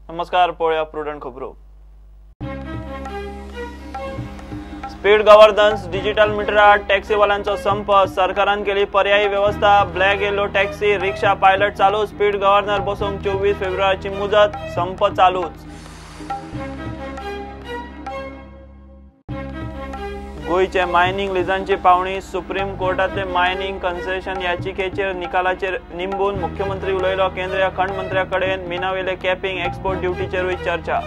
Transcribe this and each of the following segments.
नमस्कार, पळोवया प्रुडंट खबरो. स्पीड गव्हर्नन्स, डिजिटल मिटरा, टॅक्सीवाल्यांचो संप, सरकारान केली पर्यायी व्यवस्था. Black yellow taxi, rickshaw pilot चालू. स्पीड गव्हर्नर बसोवंक 24 फेब्रुवारीची मुजत, संप चालूच. गोंयचे मायनिंग लिजांची पावणी, सुप्रीम कोर्टांतले मायनिंग कन्सेशन याचिकेचेर निकालाचेर निंबून मुख्यमंत्री उलयलो. केंद्रीय खण मंत्र्या कडेन मिनावेले कॅपिंग, एक्सपोर्ट ड्युटीचेरूय चर्चा.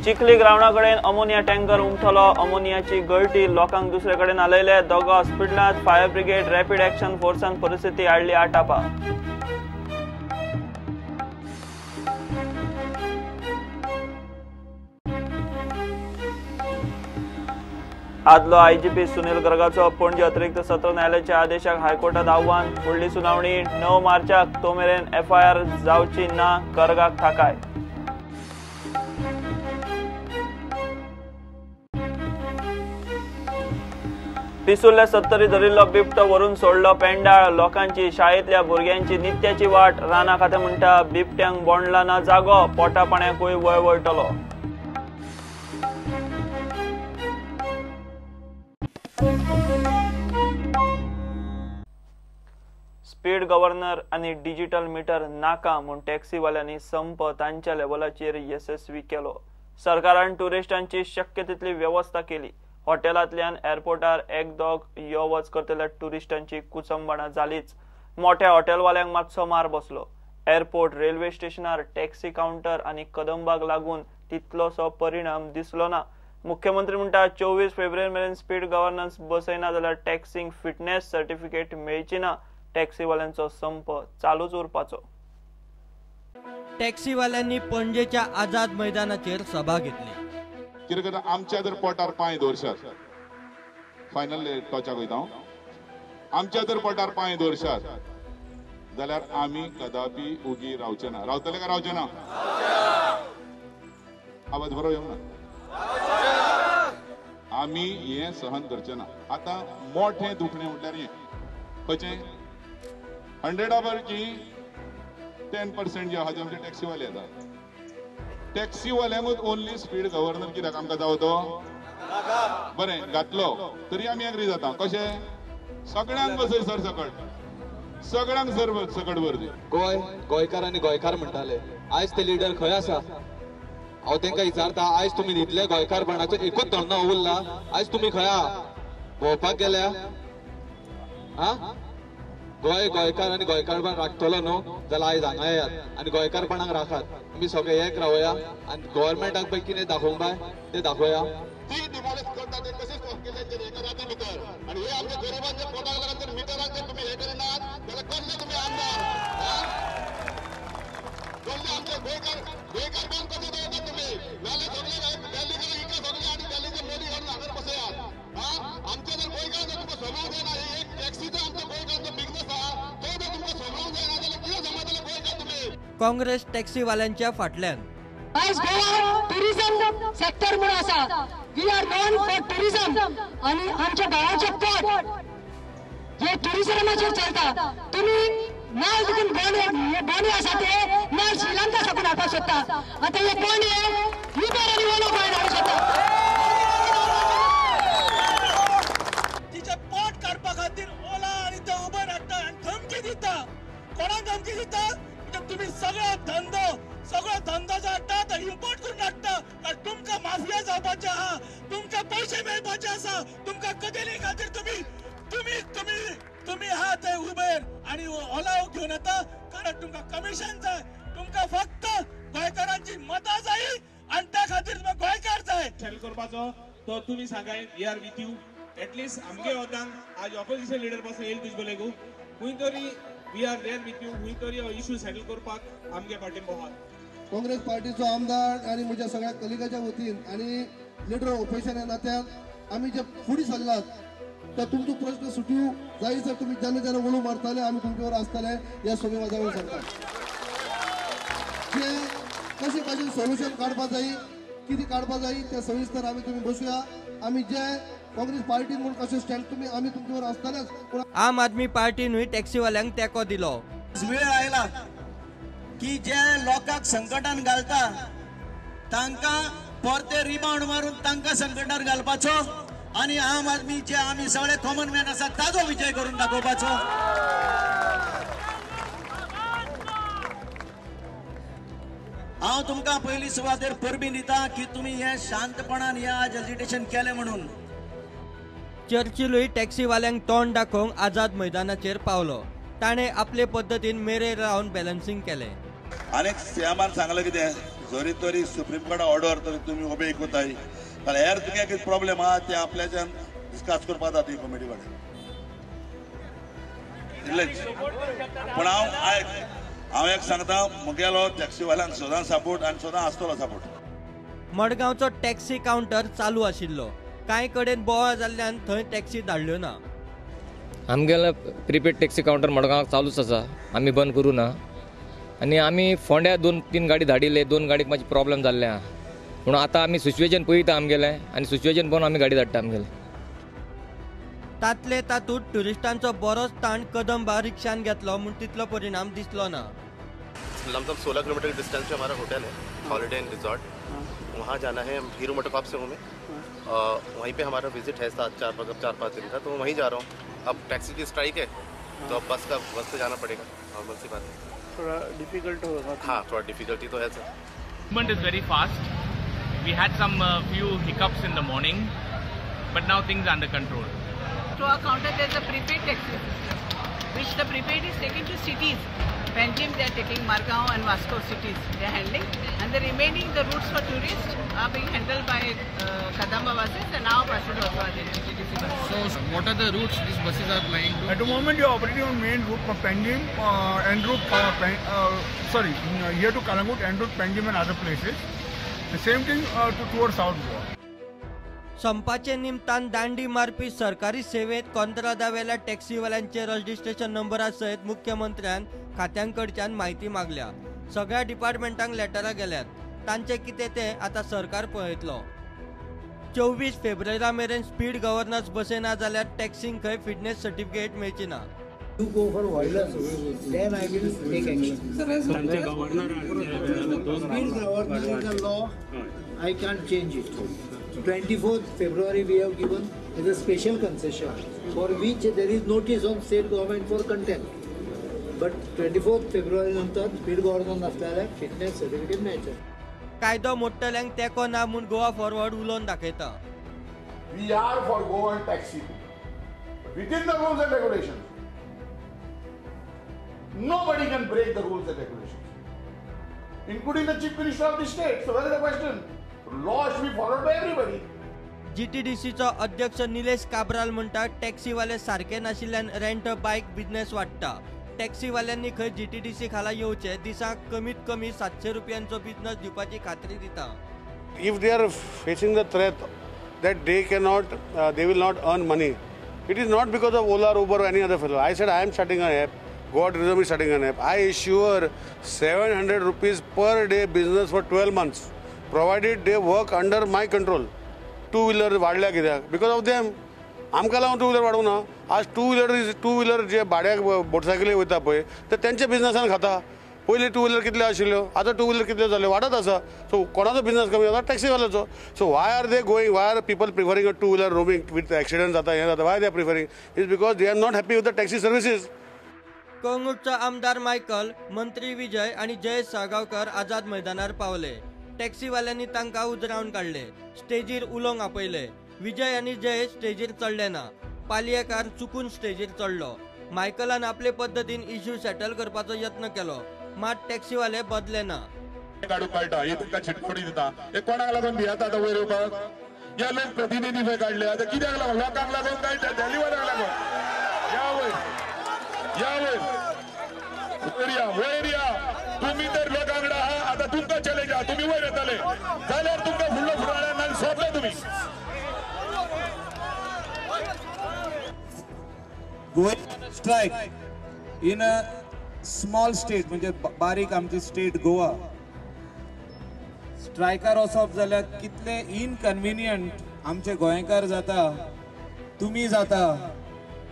चिखली ग्रावंडा कडेन अमोनिया टँकर उमथलो. अमोनियाची गळटी, लोकांक दुसरे कडेन हालयले. दोगां हॉस्पिटलांत. फायर ब्रिगेड, रॅपीड एक्शन फोर्सान परिस्थिती हाडली आटापा. आदलो आयजीपी सुनील गर्गाचो पणजी अतिरिक्त सत्र न्यायालयाच्या आदेशाक हायकोर्टात आव्हान. फुडली सुनावणी 9 मार्चाक, तो मेरेन एफआयआर जावची ना, गर्गाक थाकाय. पिसुल्ले सत्तरी धरिल्लो बिबटो व्हरून सोडलो पेंडाळ. लोकांची, शाळेंतल्या भुरग्यांची नित्याची वाट. राना खातें म्हणटा बिबट्यांक बोंडला ना जागो, पोटा पाण्याकूय वळवळटलो. स्पीड गव्हर्नर आनी डिजिटल मीटर नाका म्हूण टॅक्सीवाल्यांनी संप तांच्या लेवलाचेर येसस्वी केलो. सरकारान ट्युरिस्टांची शक्य तितली वेवस्था केली. हॉटेलांतल्यान एअरपोर्टार एक दोग यो वच करतल्या ट्युरिस्टांची कुचंबणा जालीच. मोठ्या हॉटेलवाल्यांक मातसो मार बसलो. एअरपोर्ट, रेल्वे स्टेशनार टॅक्सी कावंटर आनी कदंबाक लागून तितलोसो परिणाम दिसलो ना. मुख्यमंत्री म्हणटा 24 फेब्रुवारी मेरेन स्पीड गव्हर्नन्स बसयना जाल्यार टॅक्सींक फिटनेस सर्टिफिकेट मेळची ना. टॅक्सीवाल्यांचो संप चालूच उरपाचो. टॅक्सीवाल्यांनी पणजेच्या आझाद मैदानाचेर सभा घेतली. कितें करता आमच्या जर पोटार पांय दवरशात, फायनल टॉचाक वयता हांव, आमच्या जर पोटार पांय दवरशात जाल्यार आमी कदापी उगी रावचे ना. रावतले काय रावचे ना? आवाज बरो येवंक ना. आमी हें सहन करचे ना. आतां मोठें दुखणें म्हटल्यार हें खंयचें 100 10% जे आहा ते आमचे टॅक्सीवाले येता. टॅक्सीवाल्यांकूच ओनली स्पीड गव्हर्नर कित्याक आमकां जावो तो बरें घातलो तरी आमी एग्री जाता. कशें सगळ्यांक बसय सर सकट, सगळ्यांक सर सकट भरती. गोंय गोंयकार आनी गोंयकार म्हणटाले, आयज ते लिडर खंय आसा? हांव तांकां विचारता, आयज तुमी न्हिदले गोंयकारपणाचो एकूच धरणो उरला, आयज तुमी खंय आहा? भोंवपाक गेल्या? हा, गोंय गोंयकार आनी गोंयकारपण राखतलो न्हू जाल्यार आयज हांगा येयात आनी गोंयकारपणाक राखात. आमी सगळे एक रावया आनी गव्हर्मेंटाक पळय कितें दाखोवंक जाय तें दाखोवया. ती डिमॉलिश करता ते कशें स्टॉप केले एका राती भितर, आनी हे आमच्या गरिबांच्या पोटाक लागून जर मिटराक जर तुमी हें करिनात जाल्यार कसले तुमी आमदार? कसले आमचे गोंयकार गोंयकारपण कशें दवरतात तुमी? नाल्यार सगळे दिल्लीकडे इतले सगळे आनी दिल्लीचे मोदी घालून हांगार बसयात. आमचे जर गोंयकार जर तुमकां समजूंक जायना, एक टॅक्सीचो आमचो गोंयकारांचो बिजनेस आहा तो जर तुमकां समजूंक जायना जाल्यार कितें समजतले गोंयकार तुमी? काँग्रेस टॅक्सीवाल्यांच्या फाटल्यान. आयज गोवा टुरिझम सेक्टर म्हणून आसा. We are known for tourism आनी आमच्या गोवाचें पोट हे टुरिझमाचेर चलता. तुमी नाल देखून बोंडे, हे बोंडे आसा ते नाल श्रीलंका साकून हाडपाक सोदता. आतां हे बोंडे उबर आनी ओलो गोंयांत हाडूंक सोदता. तिचें पोट काडपा खातीर ओला आनी ते उबर हाडटा आनी धमकी दिता. कोणाक धमकी दिता? म्हणजे तुमी सगळो धंदो, सगळो धंदो जो हाडटा तो इम्पोर्ट करून हाडटा. कारण तुमकां माफिया जावपाचें आहा, तुमकां पयशे मेळपाचे आसा, तुमकां कदेली खातीर तुमी तुमी तुमी तुमी आहा ते उबेर आनी ओला घेवन येता. कारण तुमकां कमिशन जाय, तुमकां फक्त गोंयकारांची मतां जाय आनी त्या खातीर तुमकां गोंयकार जाय. सेटल करपाचो तो तुमी सांगाय, we are with you. At least आमगे वतान आज ऑपोजिशन लिडर पासून येयल तुज बलेगू खंय तरी we are there with you. खंय तरी हो इशू सेटल करपाक आमगे पाठिंबो आहा. काँग्रेस पार्टीचो आमदार आनी म्हज्या सगळ्या कलिगाच्या वतीन आनी लिडर ऑपोजिशन ह्या नात्यान आमी जे फुडें सरलात तर तुमचो प्रश्न सुटू जाय सर. तुमी जेन्ना जेन्ना उलो मारताले आमी तुमच्यावर आसतले ह्या सगळे वाजावन सांगता. जे कशे भाशेन सोल्युशन काडपा जाय, कितें काडपा जाय तें सविस्तर आमी तुमी बसुया. आमी जे काँग्रेस पार्टीन म्हणून कशें स्टँड तुमी आमी तुमच्यावर आसतलेच. आम आदमी पार्टीनूय टॅक्सीवाल्यांक तेंको दिलो. वेळ आयला की जे लोकांक संकटान घालता तांकां परते रिबाउंड मारून तांकां संकटान घालपाचो आनी आम आदमी जे आमी सगळे कॉमन मॅन आसा ताजो विजय करून दाखोवपाचो. हांव तुमकां पयली सुवातेर परबी दिता की तुमी हे शांतपणान हे आज एजिटेशन केलें म्हणून. चर्चिलूय टॅक्सीवाल्यांक तोंड दाखोवंक आझाद मैदानाचेर पावलो. ताणें आपले पद्दतीन मेरेर रावन बॅलन्सिंग केलें. आनी सीएमान सांगलें कितें, जरी तरी सुप्रीम कोर्टा ऑर्डर तरी तुमी ओबे कोताय जाल्यार हेर तुगे कितें प्रॉब्लेम आहा ते आपल्याच्यान डिस्कस करपाक जाता कमिटी कडेन इतलेंच. पूण हांव आयक, हांव एक सांगता, मुगेलो टॅक्सीवाल्यांक सदां सपोर्ट आनी सदां आसतलो सपोर्ट. मडगांवचो टॅक्सी कावंटर चालू आशिल्लो. कांय कडेन बोवाळ जाल्ल्यान थंय टॅक्सी धाडल्यो ना. आमगेलो प्रिपेड टॅक्सी कावंटर मडगांवाक चालूच आसा, आमी बंद करूं ना. आनी आमी फोंड्या 2-3 गाडी धाडिल्ले, 2 गाडीक मातशी प्रॉब्लेम जाल्ले आहा म्हणून आतां आमी सिच्युएशन पळयता आमगेलें आनी सिच्युएशन पळोवन आमी गाडी धाडटा आमगेलें. तातले तातूंत ट्युरिस्टांचो बरोच ताण कदंबा रिक्षान घेतलो म्हूण तितलो परिणाम दिसलो ना. लमसम 16 किलोमीटर के डिस्टेंस पे हमारा होटल है, हॉलीडे इन रिजॉर्ट, वहाँ जाना है. हीरो मोटोकॉर्प से हूँ मैं, वहीं पे हमारा विजिट है 4-5 दिन का, तो वहीं जा रहा हूँ. अब टैक्सी की स्ट्राइक है तो अब बस से जाना पड़ेगा, नॉर्मल सी बात है. थोड़ा डिफिकल्ट होगा. हाँ, थोड़ा डिफिकल्टी तो है sir. Movement is very fast. We had some few hiccups in the morning, but now things are under control. To our counter there is a prepaid taxi system, which the prepaid is taken to cities. Panjim they are taking, Margao and Vasco cities they are handling, and the remaining the routes for tourists are being handled by Kadamba buses and our buses also are there, GTDC buses. So what are the routes these buses are plying to? At the moment you are operating on main route from Panjim en route here to Calangute, en route Panjim and other places. The same thing towards South Goa. संपाचे निमतान दांडी मारपी सरकारी सेवेत कोंत्रादावेल्या टॅक्सीवाल्यांचे registration नंबरा सयत मुख्यमंत्र्यान खात्यांकडच्यान म्हायती मागल्या. सगळ्या डिपार्टमेंटांक लेटरां गेल्यात, तांचें कितें तें आतां सरकार पळयतलो. 24 फेब्रुवारी मेरेन स्पीड गव्हर्नर्स बसयना जाल्यार टॅक्सींक खंय फिटनेस सर्टिफिकेट मेळची ना. You go for violence, then I will take action. Speed governor is a law, I can't change it. 24th February we have given as a special concession for which there is notice on state government for contempt. But 24th February नंतर speed governor नसल्यार fitness certificate मेळचें. कायदो मोडटल्यांक तेंको ना म्हूण Goa forward उलोवन दाखयता. We are for Goan taxi within the rules and regulations. Nobody can break the rules and regulations, including the Chief Minister of the state. So where is the question? Law should be followed by everybody. GTDCचो अध्यक्ष निलेश काब्राल म्हणटा टॅक्सीवाले सारके नाशिल्ल्यान rent बायक business वाडटा. टॅक्सीवाल्यांनी खंय GTDC खाला येवचे, दिसाक कमीत कमी 700 रुपयांचो बिझनेस दिवपाची खात्री दिता. If they are facing the threat that they cannot, they will not earn money, it is not because of Ola, Uber or any other fellow. I said I am starting an app. Goa Tourism is starting an app. I assure 700 rupees per day business for 12 months, provided they work under my control. Two wheeler वाडल्या कित्याक? Because of them. आमकां लागून two wheeler वाडूंक ना. आज two wheeler जे भाड्याक मोटरसायकली वयता पळय ते तेंच्या बिझनसान खाता. पयलीं टू व्हिलर कितल्यो आशिल्ल्यो, आतां टू व्हिलर कितल्यो जाल्यो, वाडत आसा. सो कोणाचो बिझनस कमी जाता? टॅक्सीवाल्याचो. So why are they going, why are people preferring a two wheeler roaming with accident जाता, हें जाता, why they are preferring is because they are not happy with the taxi services. कळंगूटचो आमदार Michael, मंत्री विजय आनी जयेश साळगांवकर आझाद मैदानार पावले. टॅक्सीवाल्यांनी तांकां उजरावन काडले, स्टेजीर उलोवंक आपयले. विजय आनी जयेश स्टेजीर चडले ना. पालयेकार चुकून स्टेजीर चडलो. मायकलान आपले पद्दतीन इश्यू सेटल करपाचो यत्न केलो, मात टॅक्सीवाले बदले ना. काडूंक मेळटा, हे तुमकां चिटकोणी दिता, हे कोणाक लागून भियेता आतां वयर येवपाक? हे लोक प्रतिनिधी खंय काडले आतां कित्याक लागून? लोकांक लागून काय दिल्लीवाल्यांक लागून? या वयर, या वयर, वयर या, वयर या. तुम्ही तर लोकांकडे आहा, आतां तुमकां चॅलेंज आहा, तुमी वयर येतले जाल्यार तुमकां फुडलो फुडाऱ्यान नाल्यार सोंपले तुमी. Going strike in a small state म्हणजे बारीक आमची स्टेट गोवा, स्ट्रायकार वचप जाल्यार कितले इनकन्विनियंट आमचे गोंयकार जाता तुमी जाता,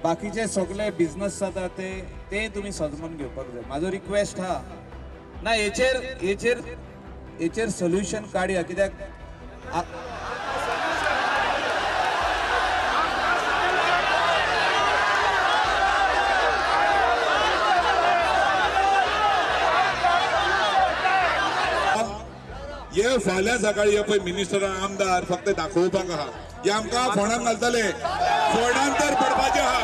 बाकीचे सगळे बिझनस जाता ते ते तुमी सजमून घेवपाक जाय. म्हाजो रिक्वेस्ट हा ना, हेचेर हेचेर हेचेर सोल्युशन काडया, कित्याक हे फाल्यां सकाळी हे पळय मिनिस्टर आमदार फक्त दाखोवपाक आहा, हे आमकां फोंडान घालतले, फोंडान तर पडपाचें आहा.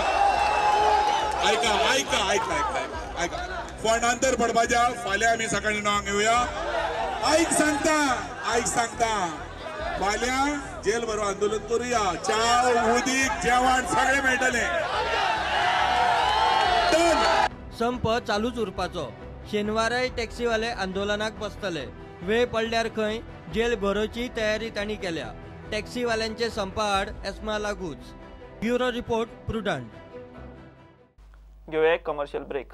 आयका आयका आयका आयका आयका, फोंडान तर पडपाचें आहा. फाल्यां आमी सकाळी 9 येवया. आयक सांगता, आयक सांगता, फाल्यां जेल भरो आंदोलन करुया. च्या, उदीक, जेवण सगळें मेळटलें. संप चालूच उरपाचो. शेनवाराय टॅक्सीवाले आंदोलनाक बसतले. वेळ पडल्यार खंय जेल भरोची तयारी तांणी केल्या. टॅक्सीवाल्यांचे संपा आड एस्मा लागूच. Bureau report, Prudent. घेवया एक कमर्शियल ब्रेक.